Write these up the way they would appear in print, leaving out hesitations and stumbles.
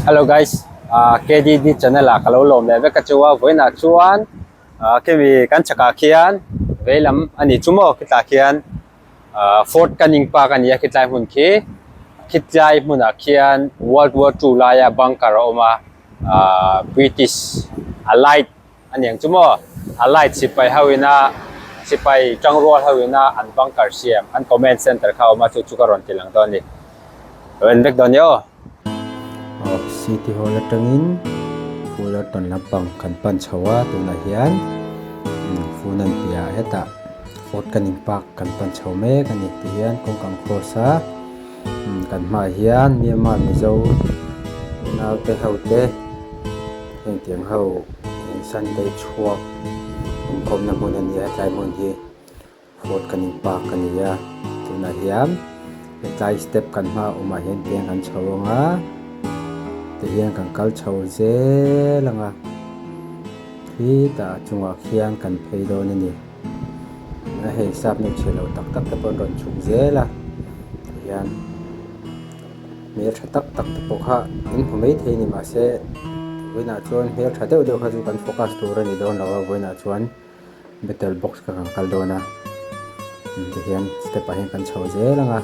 Hello guys, KDD channel ah ka lo lawm leh vek a chu a, vawiinah chuan khemi kan chhakah khian veilam a ni chu maw khitah khian Fort Canning Park a ni a khitlai hmun khi, khitlai hmunah khian World War Two laia bunker a awm a, British allied A niang chu maw? A light sipai ho ina sipai tangrual ho ina an bunker siam an command center kha a awm a chu chu ka rawn ti lang dawn a ni. Lo en vek dawn nia aw. Aw City Hall atangin Fullerton lampang kan pan chho a tunah hian Funan piahah hetah Fort Canning Park kan pan chho mek a ni ti hian kawng kan cross a kan hmaah hian Myanmar Mizo naute ho te. Hengtiang ho Sunday chhuak awmkhawmna hmun a ni a hetlai hmun hi Fort Canning Park a ni a tunah hian hetlai step kan hma awmah hian peng kan chho ang a tihian kan kal chho zel ang a khitah a chungah khian kan phei dawn a ni a hei sap hmel chhe lo tak tak te pawh an rawn chhuk zel a tihian. Hmel tha tak tak te pawh kha in hmu mai thei a ni mahse vawiinah chuan hmel tha deuh deuh kha chu kan focus tur a ni dawn lo a vawiinah chuan battle box kha kan kal dawn a tihian step ah hian kan chho zel ang a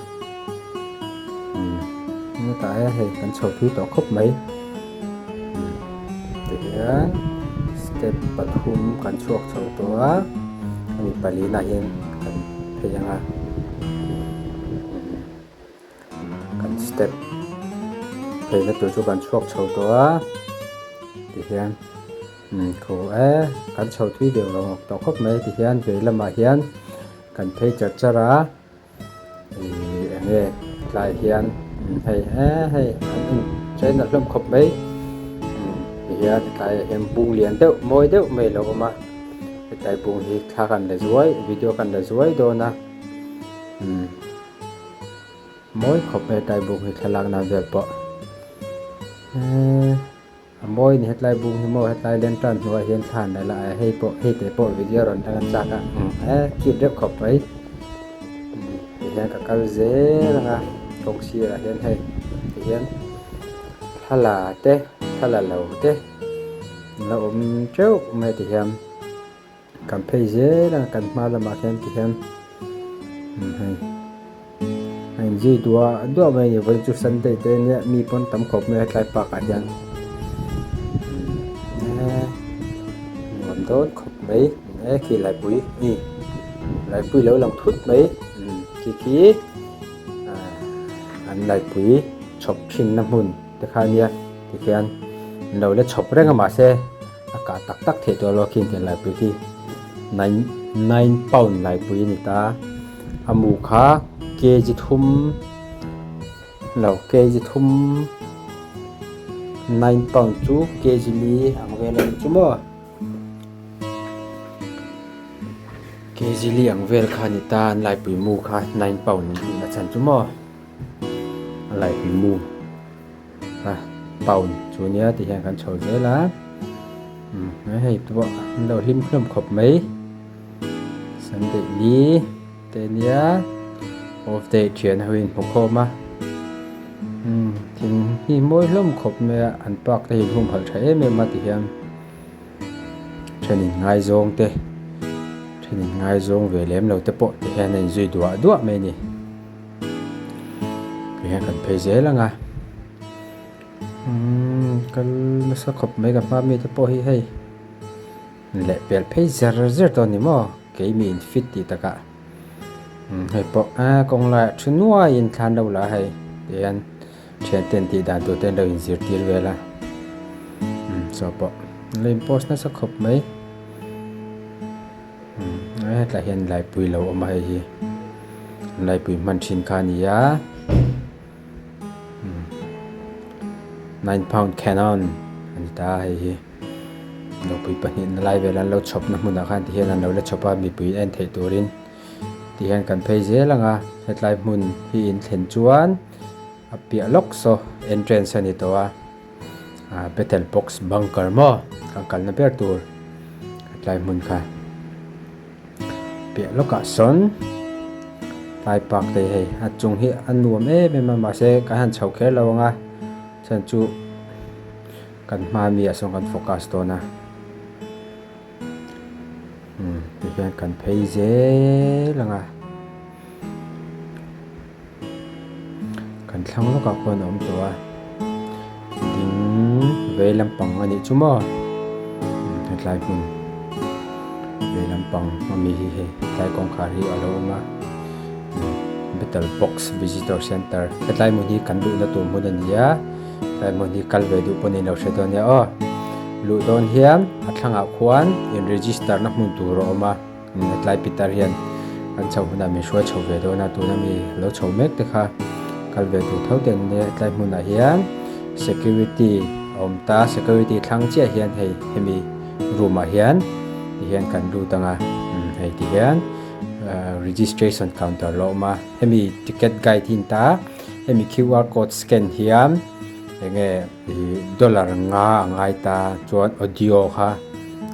umm hetah hian hei kan chho thui tawh khawp mai tihian step pathum kan chhuak chho tawh a hemi palina hian kan phei ang a. Kan step pheina tur chu kan chhuak chho tawh a tihian umm khu e kan chho thui deuh lo ngawk tawh khawp mai tihian vei lamah hian kan phei char char a ihh eng nge tlai hian hei e hei an in chei nalh hlawm khawp mai umm tihian tlaiah hian bung lian deuh mawi deuh mai a lo awm a hetlai bung hi thla kan la zuai video kan la zuai dawn a umm. Mawi khawp mai hetlai bung hi thlalak nan vel pawh eee a mawi a ni hetlai bung hi maw hetlai lantern hnuaiah hian thla an la la a hei pawh hei te pawh video rawn la ngan chak a eee cute reuh khawp mai tihian ka kal zel ang a kawng sirah hian hei tihian thla la te thla la lo te an la awm teuh mai tihian. Kan phei zel a kan hma lamah khian ti hian hei a inzui duah duah mai a ni vawiin chu sunday te ania mi pawn tam khawp mai a tlai park ah hian eee nuam dawn khawp mai e khi laipui ni laipui lo lang thut mai khi khi an laipui chhawp thinna hmun te kha ania tikhian an lo la chhawp reng a mahse. A kah tak tak theih tawh lo khi engtiang laipui khi nine nine pound laipui a ni ta a mu kha kg thum lo kg thum nine pound chu kg li ang vel a ni chu maw kg li ang vel kha a ni ta an laipui mu kha nine pound an tih na chhan chu maw a laipui mu. A pound chu nia ti hian kan chho zel a umm hei te pawh an lo hlim hlawm khawp mai sunday ni te nia off day thian ho in hmu khawm a umm thing hi mawi hlawm khawp mai a an park te hi an humhalh tha em em a ti hian thenin ngaizawng te thenin ngaizawng ve lem lo te pawh ti hian a inzui duah duah mai a ni. Tihian kan phei zel ang a umm kal nasa khawp mai ka hma mi te pawh hi hei leh pel phei zer zer tawh a ni maw keimi in fit tih takah umm hei pawh a kawng laiah thu nuaiin thla an lo la a hei tihian thian ten tih dan tur te an lo inzirtir vel a umm saw pawh an lo in post nasa khawp mai. Hetlai hian laipui lo awm a hei hi laipui hman thin kha a ni a nine pound cannon a ni ta a hei hi nupui pahnihna lai vel an lo chhawpna hmunah khan tihian an lo la chhawp a mipui en theih turin tihian kan phei zel ang a hetlai hmun hi in thlen chuan a piah lawk saw entrance a ni tawh a. Ah battle box bunker maw kan kalna ber tur tlai hmun kha piah lawkah sawn tlai park te hei a chung hi a nuam em em a mahse kan han chho kher lo ang a chhan chu. Kan hma mi ah sawn kan focus dawn a. Umm tihian kan phei zel ang a. Kan thlang lawkah khuan a awm tawh a. Ding vei lampang a nih chu maw? Umm hetlai hmun vei lampang ami hi hei hetlai kawngkhar hi a lo awm a. Umm battle box visitor centre hetlai hmun hi kan luhna tur hmun a ni a. Tlai hmun hi kal ve duh pawh niin lo hre dawn nia aw. Luh dawn hian a thlangah khuan in register na hmun tur a awm a, hetlai pitar hian kan chho hunah min hruai chho ve dawn a, tuna mi lo chho mek te kha kal ve tur tho te an nia. Hetlai hmunah hian security a awm ta, security thlang chiah hian hei hemi room ah hian tihian kan lut ang a, hei tihian registration counter la awm a, hemi ticket guide hi an ta a. Hemi QR code scan hian enge ih dollar nga a ngai ta chuan audio kha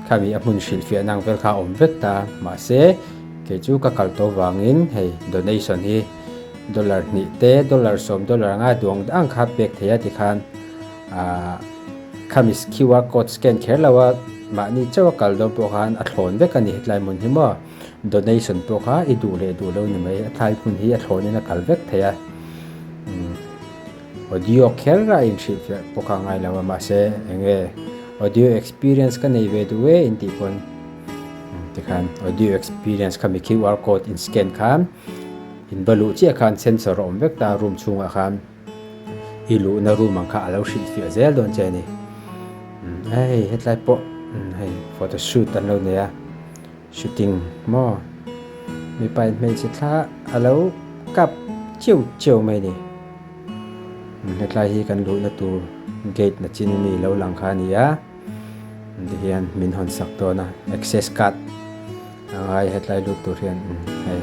khami a hmun hrilhfiahna ang vel kha a awm vek ta mahse kei chu ka kal tawh vangin hei donation hi dollar hnih te dollar sawm dollar anga duang ang kha pek thei a tikhan ahh khami QR code scan kher lo a mahni chauh a kal dawn pawh khan a thlawn vek a ni hetlai hmun hi maw. Donation pawh kha i duh leh duh lo ni mai, a thlai hmun hi a thlawnin a kal vek thei a, umm audio kher a inhrilhfiah pawh kha a ngai lo a, mahse eng nge audio experience ka nei ve duh e intih pawn tikhan audio experience kha mi QR code in scan khan in va luh chiah khan sensor a awm vek ta a room chhungah khan i luhna room ang kha a lo hrilhfiah zel dawn che a ni, umm hei hetlai pawh hei photo shoot an lo nei a. Shooting maw? Mipa in hmeichhe thla a lo kap chiu chiu mai ni. Hetlai hi kan luhna tur gate na chin mi lo lang kha a ni a. Tihian min hawn sak dawn a, access card a ngai hetlai lut tur hian hei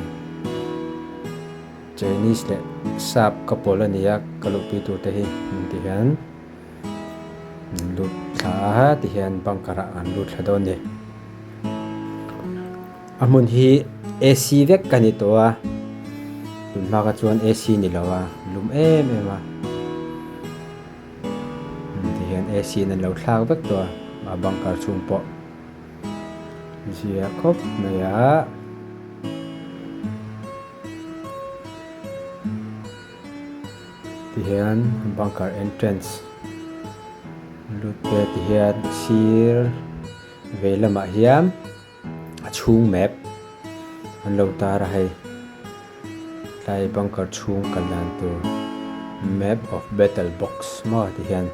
Chinese leh sap ka pawl a ni a ka luhpui tur te hi tihian lut thla a tihian bunker ah an lut thla dawn a ni. A hmun hi AC vek ka ni tawh a tun hma kha chuan AC ni lo a lum em em a tihian AC in an lo thlak vek tawh a a bunker chhung pawh zia khawp mai a. Tihian bunker entrance lut te tihian sir vei lamah hian a chhung map an lo tar a hei tlai bunker chhung kal dan tur map of battle box maw tihian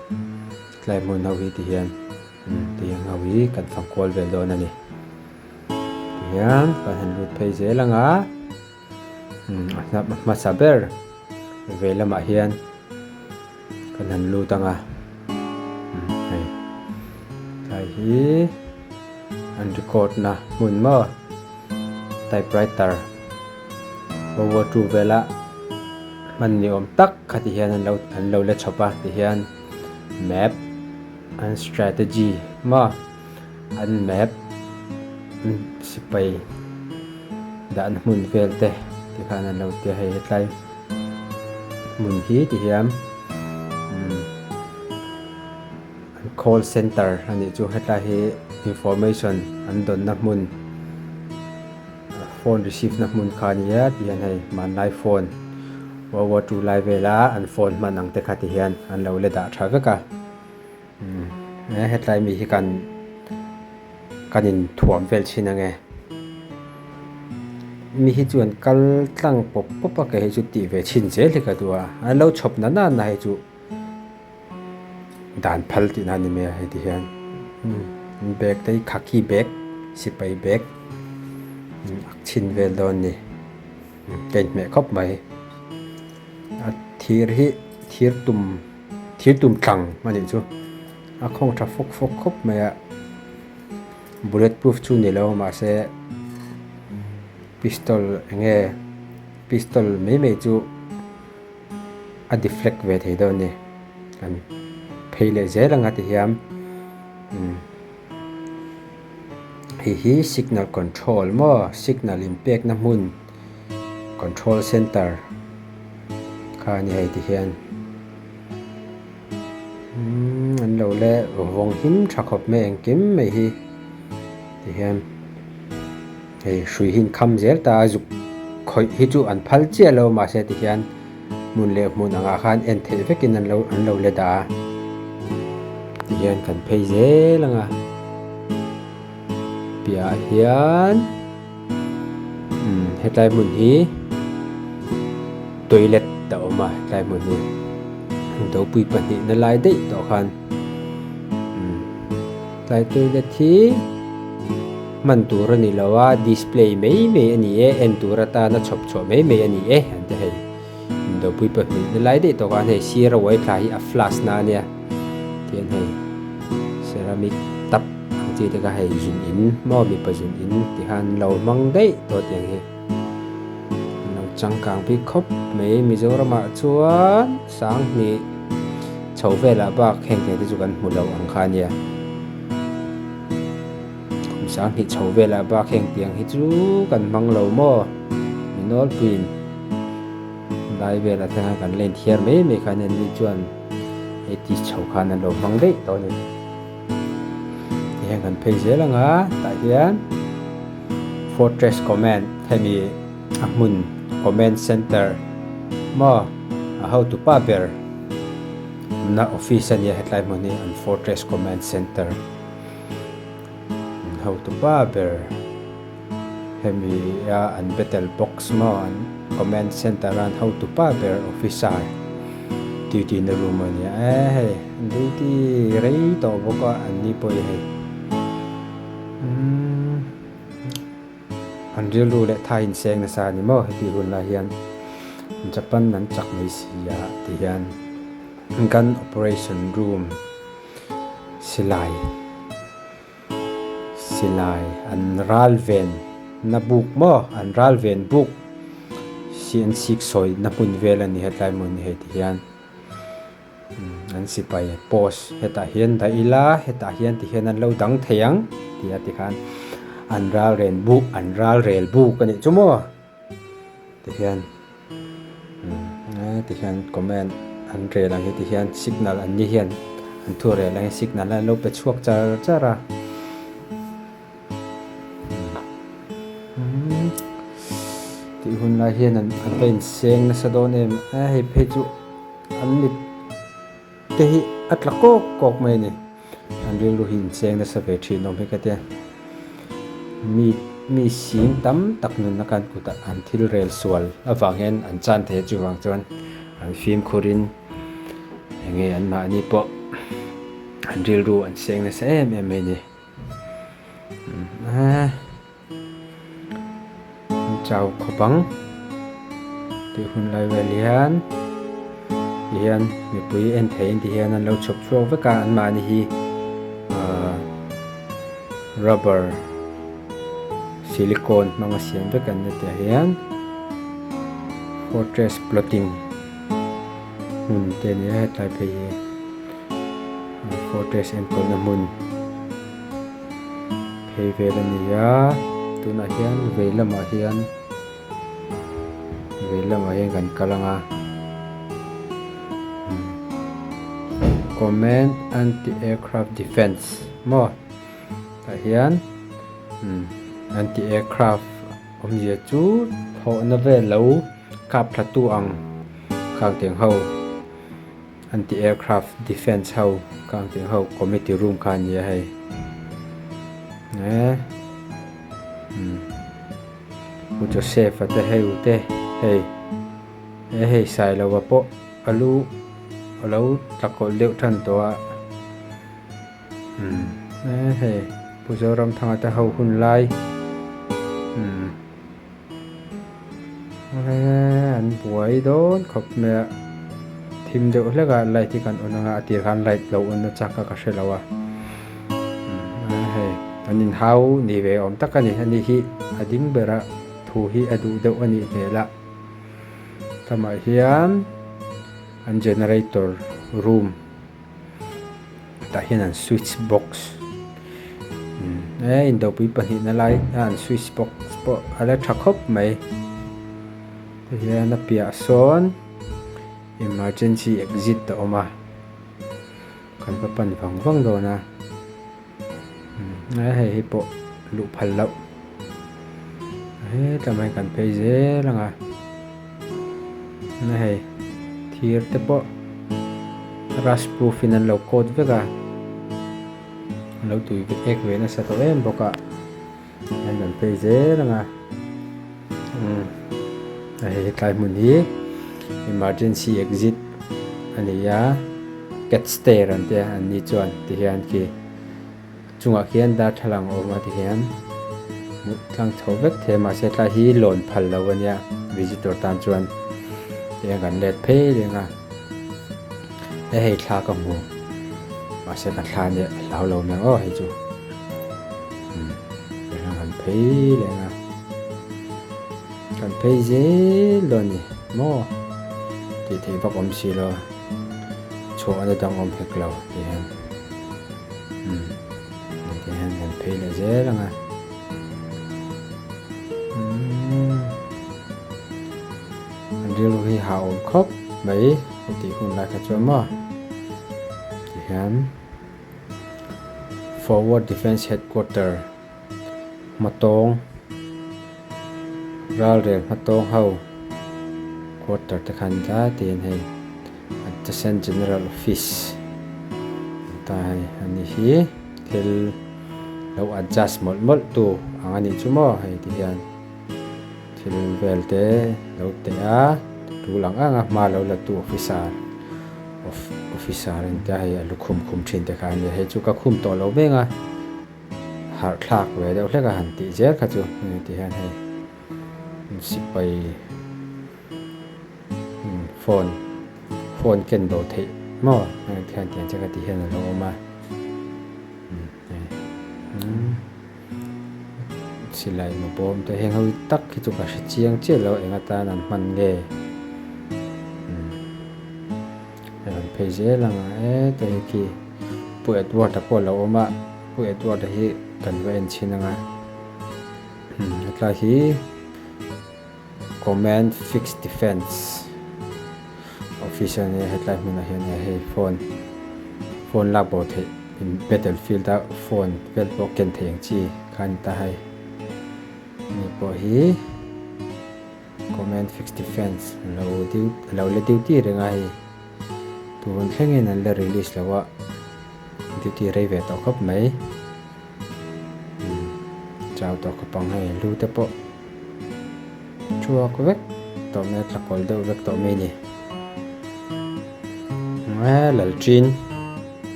tlai hmun ho hi tihian tiang ho hi kan fang kual vel dawn a ni tihian kan han lut phei zel ang a. A hmasa ber ve lamah hian kan han lut ang a hei tlai hi an record na hmun maw typewriter World War Two vela hman ni awm tak kha ti hian an lo an lo la chhawp a ti hian map an strategy maw an map sipai. Dahna hmun vel te ti khan an lo ti a hei hetlai hmun hi ti hian umm call center a nih chu hetlai hi information an dawnna hmun phone receive na hmun kha a ni a ti hian hei hmanlai phone world war two lai vela an phone hman ang te kha ti hian an lo la dah tha vek a umm hetlai mi hi kan. Kan inthuam vel thin ange. Mi hi chuan kal tlang pawp pawp a kei hi chu tih ve chhin zel hi ka duh a. An lo chhawp na na na hi chu dan phal tih na a ni mai a heti hian bag te hi khaki bag sipai bag ak chhin vel dawn a ni. Ka inhmeh khawp mai. A thir hi thir tum thir tum tlang a nih chu. A khawng tha fawk fawk khawp mai a bullet proof chu ni lo mahse pistol eng nge pistol mai mai chu a deflect ve thei dawn a ni kan phei leh zel ang a ti hian umm hei hi signal control maw signal inpekna hmun control center kha a ni hei ti hian. Umm an lo. lo le vawng him tha khawp mai engkim mai hi tihian hei hrui hi an kham zel ta a zuk khawih hi chu an phal chiah lo mahse tihian hmun leh hmun angah khan en theih vekin an lo an lo la dah a tihian kan phei zel ang a piahah hian umm hetlai hmun hi toilet a awm a hetlai hmun hi dopui pahnihna lai daih tawh khan umm tlai toilet hi hman tur a ni lo a display mai mai a ni e en tur atana chhawp chhuah mai mai a ni e an ti hei dopui pahnihna lai daih tawh khan hei sir a uai thla hi a flash na a nia tihian hei ceramic tap ang chi te kha hei zun in maw mipa zun in ti khan lo hmang daih tawh tiang hi an lo changkang bik khawp mai Mizoramah chuan sanghnih chho velah bak heng te chu kan hmu lo ang kha a nia kum sanghnih chho velah bak heng tiang hi chu kan hmang lo maw mi nawlpuiin lai velah te khan kan la inthiar mai mai kha a nia ni chuan hei ti chho khan an lo hmang daih tawh a ni. Tihian kan phei zel ang a tah hian Fortress Command hemi a hmun Command Center maw a hotupa ber awmna office a nia hetlai hmun hi an Fortress Command Center an hotupa ber hemi a an battle box maw an command center a an hotupa ber officer duty na room a nia e hei duty rei tawh bawk a an ni pawh hi hei umm an rilru leh tha inseng nasa a ni maw heti hun lai hian Japan an chak mai si a ti hian gun operation room silai. Silai an ral ven na buk maw an ral ven buk si an sik sawi na hmun vel a ni hetlai hmun hi hei ti hian an sipai post hetah hian dah ila hetah hian ti hian an lo dang thei ang tih a ti khan an ral ren buk an ral rel buk a nih chu maw ti hian ti hian comment an rel ang hi ti hian signal an ni hian an thu rel ang hi signal an lo pe chhuak char char a tih hun lai hian an va inseng nasa dawn em a hei phei chu an mit te hi a tla kawk kawk mai a ni. An rilru hi incheng nasa ve thin awm hi ka tia. Mi mi sing tam tak nunna khan kutah an thil rel sual avang hian an chan thei a chuvang chuan an fimkhurin eng nge anmahni pawh an rilru an seng nasa em em mai a ni. An chau khawp ang tih hun lai vel hian ti hian mipui en thei an ti hian an lo chhawp chhuak vek a anmahni hi ahh rubber silicone hmanga siam vek an ni tih ah hian fortress plotting hmun te a ni a hetlai phei hi fortress enkawlna hmun. Phei vel a ni a tunah hian vei lamah hian vei lamah hian kan kal ang a command anti aircraft defence maw tah hian anti aircraft awmzia chu thawhna vel lo kap thla tu ang khang tiang ho. Anti aircraft defence ho kang tih ho committee room kha a ni a hei eh umm Pu Joseph a te hei u te hei eh hei Sailova pawh a lu a lo tla kawlh deuh tan tawh a umm eh hei Pu Zoramthanga te ho hun lai umm. An buai dawn khawp mai a thim deuh hlek a light hi kan on anga a tir khan light lo on na chak kha ka hre lo a hei an inhau ni ve awm tak a ni ani hi a ding ber a thu hi a duh deuh a nih hmel a tamah hian an generator room. Tah hian an switch box e indopui pahnihna lai a an switch box pawh a la tha khawp mai tihian a piah sawn emergency exit a awm a. Kan va pan vang vang dawn a, hei hi pawh luh phal loh hetlai mai kan phei zel ang a, hei thir te pawh rust proof in an lo coat vek a, an lo tui ek ve nasa tawh em bawk a. An rawn phei zel ang a, umm hei hetlai hmun hi emergency exit a ni a cat stair an tia an ni chuan tihian khi chungah khian darthlalang a awm a tihian hmuh tlang chho vek thei a mahse tlai hi lawn phal lo a nia visitor tan chuan tihian kan let phei reng a he hei thla ka hmu mahse ka thla nia hlau lo nia aw hei chu. Tihian kan phei leh ang a, kan phei zel dawn a ni maw tih theih vak awm si lo a, chhuah na dang awm hek lo tihian umm tihian kan phei leh zel ang a umm an rilru hi hah awm khawp mai heti hun lai kha chuan maw tihian. Forward Defence Headquarter hmatawng ralrel hmatawng ho quarter te khan tlai tiin hei Adjacent General Office an ta hei ani hi thil lo adjust mawlh mawlh tu ang anih chu maw hei ti hian thil vel te lo teh a tul ang ang a hma lo la tu officer. Officer a ni ta hei a lukhum khum thin te kha a nia hei chu ka khum tawh lo meng a harh thlak ve deuh hlek a han tih zel kha chu hei ti hian hei sipai phone phone ken bo theih maw heng te hian tiang che kha ti hian a lo awm a hei silai maw bawm te heng ho tak hi chu ka hre chiang chiah lo eng atan an hman nge a rawn phei zel ang a heta hi khi Pu Edward a pawh a lo awm a Pu Edward a hi kan va en chhin ang a hetlai hi Command Fixed Defence Office a nia hetlai hmunah hian hei phone phone lak bo theih in battle field a phone vel pawh ken theih ang chi kha a ni ta hei ani pawh hi Command Fixed Defence a lo a lo la duty reng a hei tun thlengin an la release lo a duty rei ve tawh khawp mai chau tawh khawp ang hei lu te pawh. Thuak vek tawh mai a tla kawl deuh vek tawh mai a ni. He lalṭin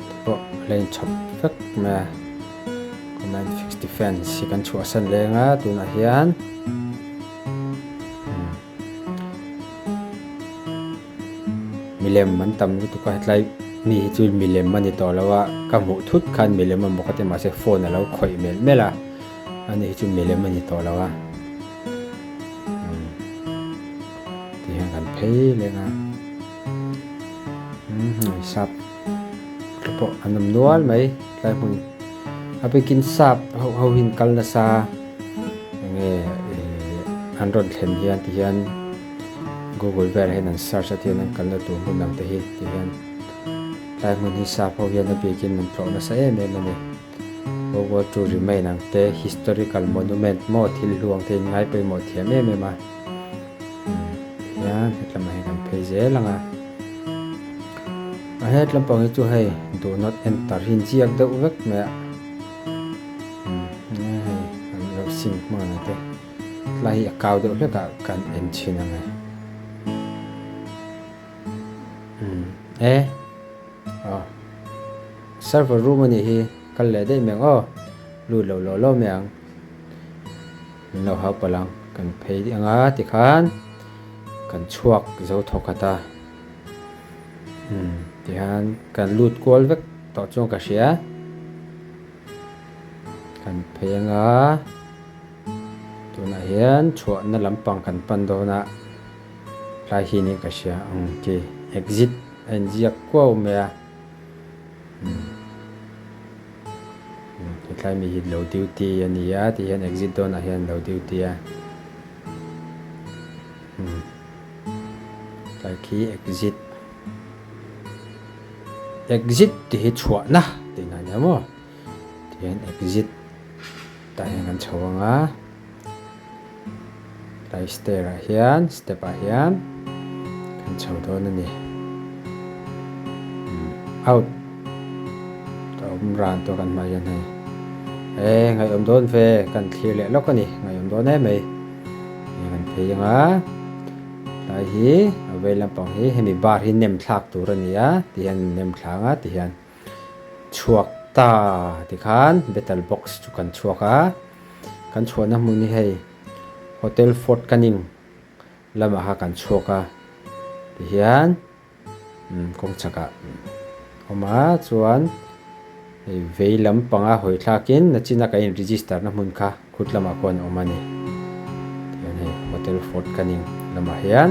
te pawh a la inchhawp vek mai a. Command fixed defence hi kan chhuahsan leng a tunah hian milem an tam lutuk a hetlai mi hi chu milem a ni tawh lo a ka hmuh thut khan milem a maw ka ti mahse phone a lo khawih melh melh a. Ani hi chu milem a ni tawh lo a, umm ti hian kan phei leng a, umm hei sap te pawh an awm nual mai tlai hmun a bikin sap ho ho hi an kal nasa enge ihh an rawn thlen hian ti hian google velah hian an search a tihian an kalna tur hmun ang te hi ti hian tlai hmun hi sap ho hian a bikin an tlawh nasa em em a ni. World War Two remain ang te, historical monument maw thil hluang te in ngai pawimawh thiam em em a. Umm hian hetlamah hian kan phei zel ang a. A hetlam pang hi chu hei do not enter hi inziak deuh vek mai a. Umm hei an lo sim hman ang te. Tlai hi a kau deuh hlek ah kan en chhin ang e. Umm e. Aw server room anih hi kal leh daih mai ang aw lut lo law law mai ang min lo hau palh ang kan phei ang a tikhan kan chhuak zo thawk khat a umm tihian kan lut kual vek tawh chuan ka hria kan phei ang a tunah hian chhuahna lampang kan pan dawn a tlai hi nih ka hria ang ki exit. A inziak kuau mai a, hetlai mi hi lo duty a ni a ti hian exit dawnah hian lo duty a, tlai khi exit. Exit tih hi chhuahna tihna a nia maw? Tihian exit tah hian kan chho ang a, tlai stair ah hian step ah hian kan chho dawn a ni. Out a awm ran tawh kan hmah hian hei e ngaihawm dawn ve kan thlir leh lawk a ni ngaihawm dawn em mai kan phei ang a. Tlai hi a vei lampang hi hemi bar hi nem thlak tur a ni a ti hian an nem thlang a ti hian chhuak ta tikhan battle box chu kan chhuak a kan chhuahna hmun hi hei hotel fort canning lamah kha kan chhuak a ti hian. Kawng chhakah awm a chuan hei vei lampanga hawi thlakin nachina kan in register na hmun kha khut lamah khuan a awm a ni tihian hei hotel fort canning lamah hian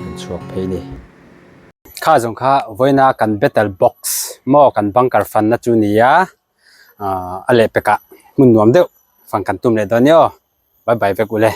kan chhuak phei a ni. Kha zawng kha vawiina kan battle box maw kan bunker fan na chu ni a a lehpekah hmun nuam deuh fan kan tum leh dawn nia aw bye bye vek ule.